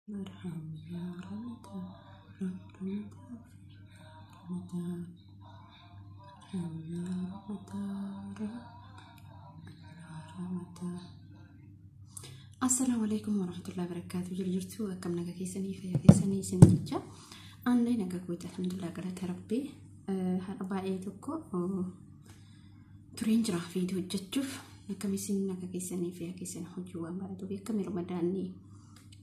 مرحم يا رمضان رمضان رمضان مرحم يا رمضان رمضان. Assalaamu alaikum warahmatullahi wabarakatuh. Jiru jirtu, akkam nagaa keessanii, fayyaa keessanii isin jecha. Aanlee nagaa kooti, alhamdulillah, galata rabbii. Har'a baay'ee tokko tureen jira viidiyoo hojjechuuf. Akkam isin, nagaa keessanii, fayyaa keessanii, hojii waan baratuuf, akkami ramadaanni,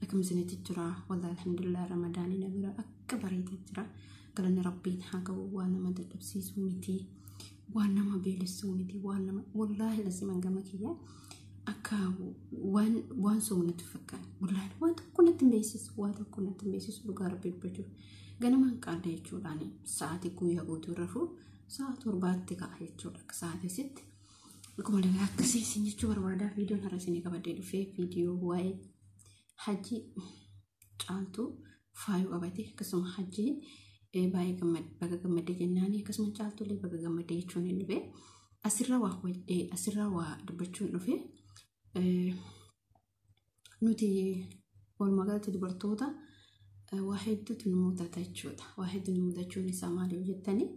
akkam isinitti jira? Wallahi alhamdulillah, ramadaanni na bira akka bareedaa jira. Galanni rabbiin haa ga'u. Waan nama dadhabsiisuu miti, waan nama beelessuu miti, waan nama wallahi lasiman gama kiyya akka waan soomu natti fakkaata. Wallahi waan tokko natti hin beeksisu, waan tokko natti hin beeksisu. Dhugaa rabbii dubbachuuf ganamaan qaalla jechuudhaan sa'aatii guyyaa guutuu rafuu sa'a 7tti ka'a jechuudha. Akka sa'aatii sitti akkuma lagaa akkasii isin jechuu barbaada. Viidiyoon har'a isinii qabadhee dhufee viidiyoo waa'ee hajji caaltuu faayuu qabate. Akkasuma hajji baay'ee baga gammadee jennaani, akkasuma caaltuullee baga gammadee jechuun hin dhufe. Asirra waa hubadhee asirra waa dubbachuun dhufe. Nuti walumaa galatti dubartoota waa hedduutu nu mudata jechuudha. Waa hedduu nu mudachuun isaa maaliif jettanii,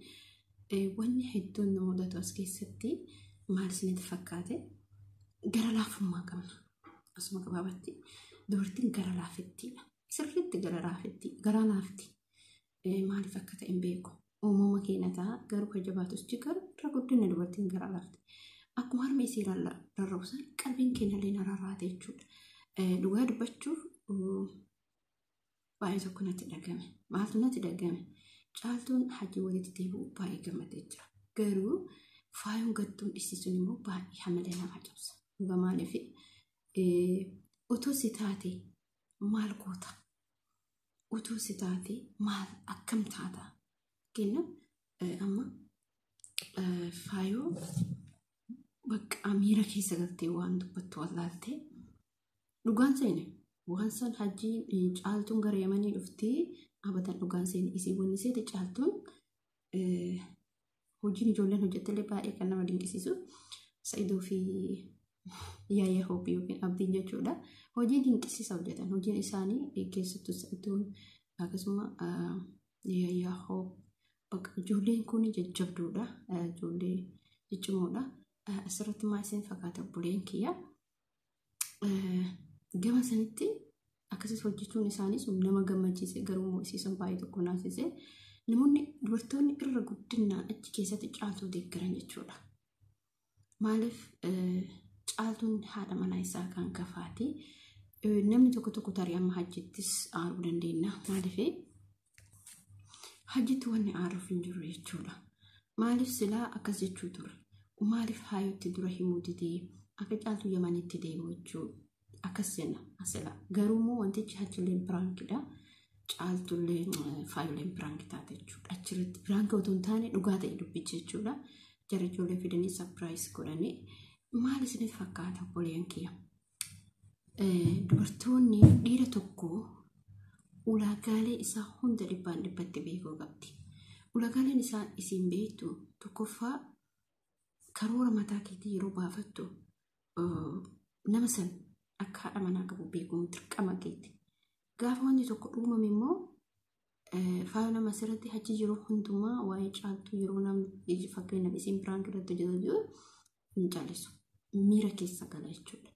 wanni hedduun nu mudatu as keessatti maal isinitti fakkaate? Gara laafummaa qabna. Asuma gabaabatti dubartiin gara laafettiidha. Sirriitti gara laafetti, garaa laafti. Maaliif akka ta'e hin beeku. Uumama keenya ta'a, garuu kan jabaatus jira, irra guddina dubartiin garaa laafti. Akkuma harmi isii rarra'u qalbiin keenya illee rarraate jechuudha. Dhugaa dubbachuuf baay'ee tokko natti dhagame. Maaltu natti dhagame? Caaltuun hajii walitti deebi'u baay'ee gammadee jira. Garuu faayoon gadduun dhiisisuun immoo baay'ee hamilee nama cabsa. Dhugaa maaliif, otoo si taate maal goota? Otoo si taate maal akkam taata? Kenna amma faayoo bakka miira keessa galtee waan dubbattu wallaaltee dhugaan seene waan san hajjiin caaltuun gara Yamanii dhuftee abatan dhugaan seene isii wanni seete. Caaltuun hojiin ijoolleen hojjettellee baay'ee kan nama dinqisiisu, Sa'idoo fi Yaayyaa Hoobii yookiin Abdiin jechuudha. Hojii dinqisiisaa hojjetan. Hojiin isaanii keessattuu Sa'idoon, akkasuma Yaayyaa Hoob, bakka ijoolleen kun jajjabduudha. Ijoollee ciccimoodha. Asirratti maal isin fakkaata, obboleen kiyya? Gama sanitti akkasitti hojjechuun isaanii sun nama gammachiise, garuu immoo isiisan baay'ee tokko naasise. Namoonni dubartoonni irra guddinaan achi keessatti caaltuu deeggaran jechuudha. Maaliif, caaltuun haadha manaa isaa kan kafaati. Namni tokko tokko tarii amma hajjittis aaruu dandeenya. Maaliif, hajjitti wanni aaruuf hin jiru jechuudha. Maaliif silaa akkas jechuu ture? Maaliif haayutti dura himuu didee akka caaltuu Yamanitti deemu jechuudha? Akkas jenna asila. Garuu immoo wantichi hajjilleen prankidha. Caaltullee faayoleen prank taate jechuudha. Achirratti prank otoo hin taane dhugaa ta'e dubbichi jechuudha. Jara ijoollee fidanii surprise godhanii. Maal isinitti fakkaata, obboleen kiyya? Dubartoonni dhiira tokko ulaagaalee isaa hunda dhibbaan dhibbatti beekuu qabdi. Ulaagaaleen isaa isiin beektu tokkoffaa, karoora mataa keetii yeroo baafattu nama san akka haadha manaa qabu beekuun dirqama keeti. Gaafa wanti tokko uumame immoo faaya nama asirratti hachi yeroo hundumaa waa'ee caaltuu yeroo namni fakkeenyaaf isiin prank irratti hojjetu hin caallisu. Miira keessa gala jechuudha.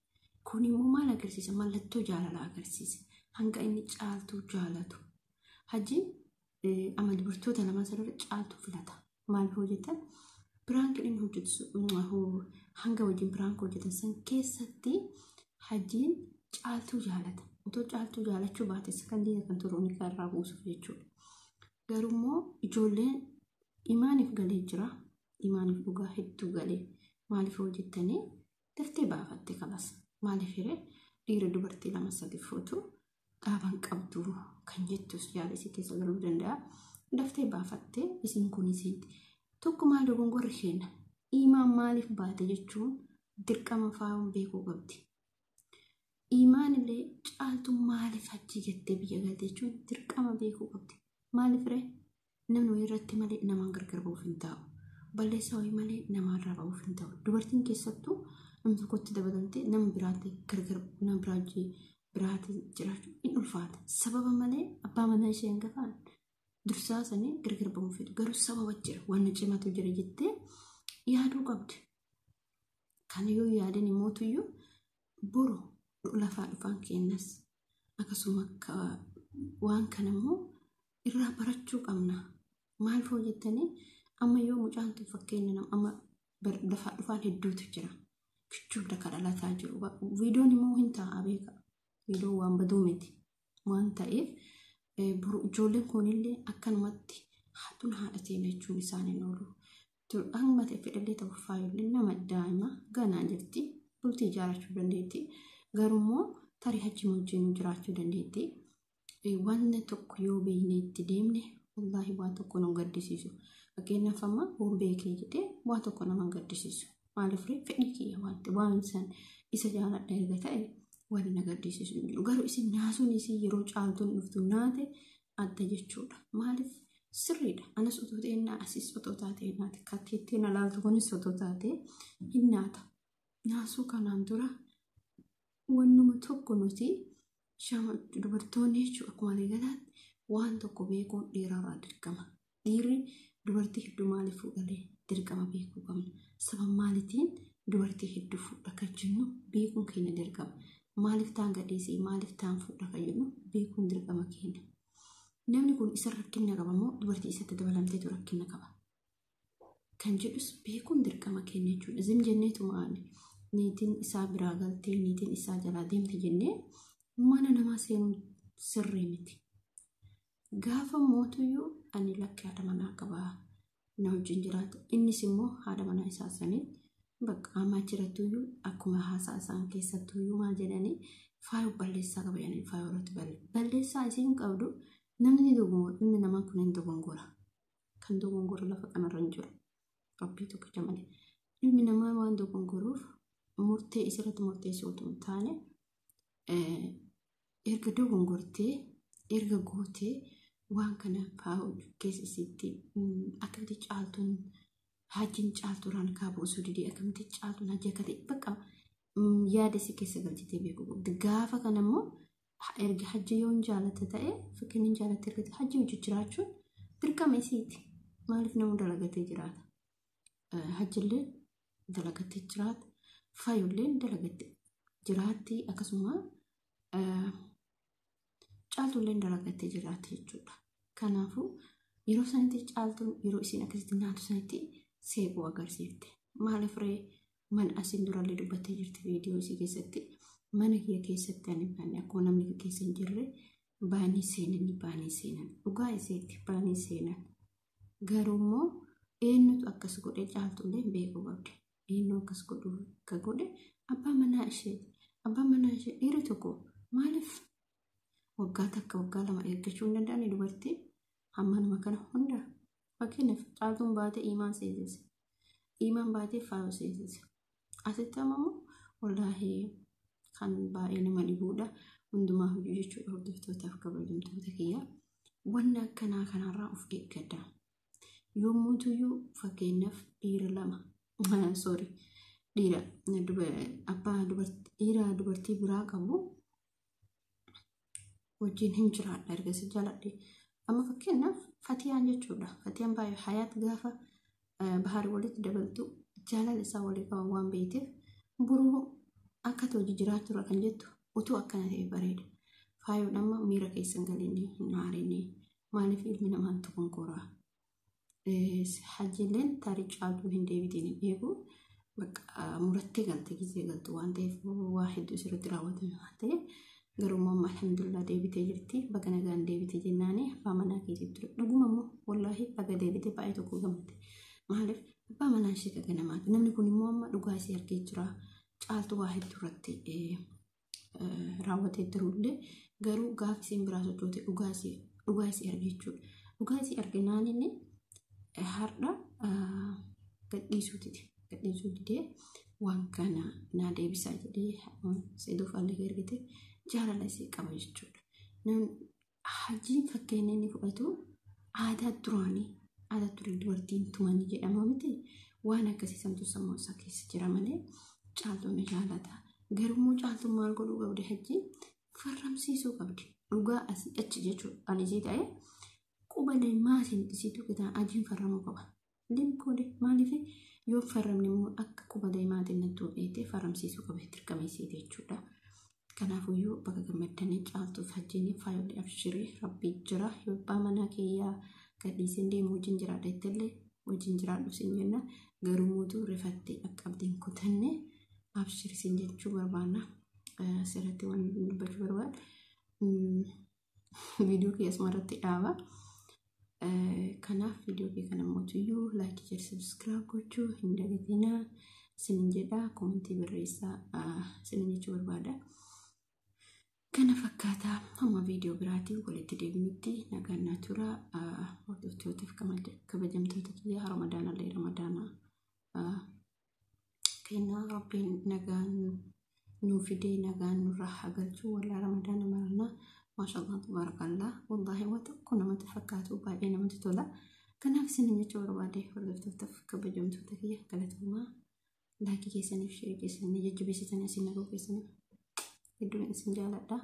Kun immoo maal agarsiisa? Mallattoo jaalalaa agarsiisa. Hanga inni caaltuu jaalatu. Hajiin amma dubartoota lama sanarra caaltuu filata. Maal hojjetan? Prank inni hojjetu, hanga wajjin prank hojjetan san keessatti hajiin caaltuu jaalata. Otoo caaltuu jaalachuu baate sakandii kan turu ni irraa buusuuf jechuudha. Garuu immoo ijoolleen imaaniif galee jira. Imaaniif dhugaa hedduu galee. Maaliif hojjettanii daftee baafatte kalas. Maaliif hiree dhiira dubartii lama sadi fuutu dhaaban qabdu kan jettus yaada isii keessa galuu danda'a. Daftee baafattee isiin kun isiitti. Tokko maal dogongorri kenna? Imaan maaliif baate jechuun dirqama faayuun beekuu qabdi. Imaan illee caaltuu maaliif achi jettee biyya galte jechuun dirqama beekuu qabdi. Maaliif ree? Namni wayii irratti malee namaan gargar ba'uuf hin taa'u. Balleessaa wayii malee namaarraa ba'uuf hin ta'u. Dubartiin keessattuu nama tokkotti dabalamtee nama biraatti gargar nama biraa biraatiin jiraachuu hin ulfaata. Sababa malee abbaa manaa ishee hangafaan dursaa sanii gargar ba'uun fedhu. Garuu sababa jira, waan cimaatu jira jettee yaaduu qabdi. Kana yoo yaadan immootuyyuu boru lafaa dhufaan kennas akkasuma waan kana immoo irraa barachuu qabna. Maal hoo jettanii amma yoo mucaan tun fakkeenya nama amma lafaa dhufaan hedduutu jira. Kichuudha kan dhalataa jiru. Viidiyoon immoo hin taa'a beeka. Viidiyoon waan baduu miti. Waan ta'eef boru ijoolleen kunillee akkanumatti haatuun haadha teenya jechuun isaan hin oolu. Hanga ta'e fedhallee ta'u faayollee nama daa'ima ganaa jirti. Bultii ijaarrachuu dandeetti. Garuu immoo tarii hajji wajjin jiraachuu dandeetti. Wanni tokko yoo beeknee itti deemne wallaahi waan tokko nu gaddisiisu. Fakkeenyaaf amma waan beekee jedhee waan tokko nama hin gaddisiisu. Maaliif fedhii kiyya waan san isa jaaladha erga ta'e waan na gaddisiisu hin jiru. Garuu isin naasuun isii yeroo caaltuun dhuftu naate adda jechuudha. Maaliif sirriidha. Anas otoo ta'e asis otoo taate naate katteettee na laaltu kunis otoo taate hin naata. Naasuu kanaan dura wannuma tokko nuti dubartoonni jechuudha akkuma waliigalaatti waan tokko beekuun dhiirarraa dirqama. Dhiirri dubartii hedduu maaliif fuudhalee dirqama beekuu qabna. Sababa maaliitiin dubartii hedduu fuudha kan jennu beekuun keenya dirqama. Maaliif taan gadhiisee maaliif taan fuudha kan jennu beekuun dirqama keenya. Namni kun isa rakkina qaba moo dubartii isatti dabalamteetu rakkina qaba? Kan jedhus beekuun dirqama keenya jechuudha. Zim jenneetuma niitiin isaa biraa galtee niitiin isaa jalaa deemte jennee mana namaa seenuun sirrii miti. Gaafa mootuyyuu ani lakki haadha manaa qabaa na wajjin jiraata. Innis immoo haadha manaa isaa sanii bakka ammaa jirattuyyuu akkuma haasaa isaan keessattuyyuu maal jedhanii faayoo balleessaa qaba jedhanii faayoo irratti balleessaa isiin qabdu namni dogongora inni namaa kun hin dogongora. Kan dogongora lafa kanarra hin jiru. Rabbii tokkicha malee. Ilmi namaa waan dogongoruuf murtee isirratti murteessuu otoo hin taane erga dogongortee erga gootee waan kana faayoo keessa isiitti akkamitti caaltuun hajjiin caaltuurraan kaabuu osoo didee akkamitti caaltuun hajji akka ta'e bakka yaada isii keessa galchitee beekuu qabdi. Gaafa kana immoo erga hajji yoo hin jaalatte ta'e fakkiin hin jaalatte erga ta'e hajji hojii jiraachuun dirqama isiiti. Maaliif namni dalagatee jiraata? Hajjillee dalagatee jiraata. Faayollee dalagatee jiraatti akkasuma caaltullee dalagatee jiraatti jechuudha. Kanaafuu yeroo sanitti caaltuun yeroo isiin akkasitti nyaatu sanitti seequu agarsiifte. Maaliif ree mana asiin durallee dubbattee jirti viidiyoo isii keessatti mana kiyya keessatti ani baane akkuma namni keessa hin jirre baanii seenanii baanii seenan dhugaa isiitti baanii seenan. Garuu immoo eenyutu akkas godhe caaltullee beekuu qabdi. Eenyu akkas godhu akka godhe abbaa manaa isheeti. Abbaan manaa ishee dhiirri tokko maaliif waggaa takka waggaa lama eeggachuu hin danda'ani dubartii hammanuma kana hunda fakkeenyaaf caaltuun baatee imaan seensise. Imaan baatee faayoo seensise. Asitti ammoo wallaahi kan baay'ee nama dhibuudha. Hundumaa hojii jechuudha hordoftootaaf kabajamtoota kiyya. Wanna akkanaa kanarraa of eeggadha. Yommuutuyyuu fakkeenyaaf dhiira lama sorry dhiira abbaa dubartii dhiira dubartii biraa qabu wajjin hin jiraadha erga si jaaladhe. Amma fakkeenyaaf Fatiyaan jechuudha. Fatiyaan baay'ee hayaat gaafa baharii walitti dabaltu jaalala isaa walii qaban waan beekteef boruu akka hojii jiraachuu kan jettu utuu akkana ta'e bareeda. Faayoon amma miira keessan galanii hin aarinii maaliif ilmi namaa dogongoraa. Hajjiileen tarii caaltuu hin deebitiin hin eegu bakka murattee galte gisee galtu waan ta'eef waa hedduu sirriitti raawwatame waan ta'eef garuu immoo alhamdulillah deebitee jirti bakka nagaan deebitee jennaani abbaa manaa keetiif ture dhuguma immoo wallaahi bakka deebitee baay'ee tokko gammade maaliif abbaa manaa ishee kaga namaati namni kun immoo amma dhugaa ishee argee jira caaltuu waa hedduu irratti raawwatee turullee garuu gaafa isiin biraa sochoote dhugaa ishee argee jechuudha dhugaa ishee arginaan inni har'a gadhiisuu dide gadhiisuu didee waan kana naa deebisaa jedhee seeduuf allee ergite jaalala isii qaba jechuudha. Hajjiin fakkeenya inni fudhatu aadaa duraanii aadaa durii dubartiin tumanii jedhama miti waan akkasii samtuu sammuu isaa keessa jira malee caaltuun ni jaalata. Garuu immoo caaltuun maal godhuu qabdi hajjiin Farramsiisuu qabdi. Dhugaa asii achi jechuudha. Ani isii ta'e quba leemaatiin isiitu kitaa ajiin farramuu qaba. Limkoode maaliif yoo farramne immoo akka quba leemaatiin natti hodheete farramsiisuu qaba dirqama isiiti jechuudha. Kanaafuyyuu bakka gammaddanii caaltuuf hajjiin faayolii abshirii rabbii jira yoo abbaa manaa kiyyaa gadhiiseen deemu wajjin jiraadha jettellee wajjin jiraadhu sin jenna garuu mootuu rifattee akka abdiin kutanne abshiri sin jechuu barbaanna. Asirratti waan dubbachuu barbaadu viidiyoo kiyya asuma irratti dhaaba. Kanaaf viidiyoo kee kana mootuyyuu laayikii jedhu sabiskiraayib gochuu hin dagatinaa sinin jedha koomentii barreessaa sinin jechuu barbaada. Kana fakkaataa hamma viidiyoo biraatiin walitti deebinutti nagaan naa tura. Hordoftootaaf kabajamtoota kiyya ramadaana illee ramadaana kennaa rabbiin nagaan nuu fidee nagaan nurraa haa galchu wallaa ramadaana marannaa maashaallah tabaarakallaa wallaahi waa tokko namatti fakkaatu baay'ee namatti tola. Kanaaf isin jechuu barbaade hordoftootaaf kabajamtoota kiyya galatoomaa laayikii keessaniif sheerii keessanii jajjabeessitanii isin naguu keessaniif hedduun isin jaaladha.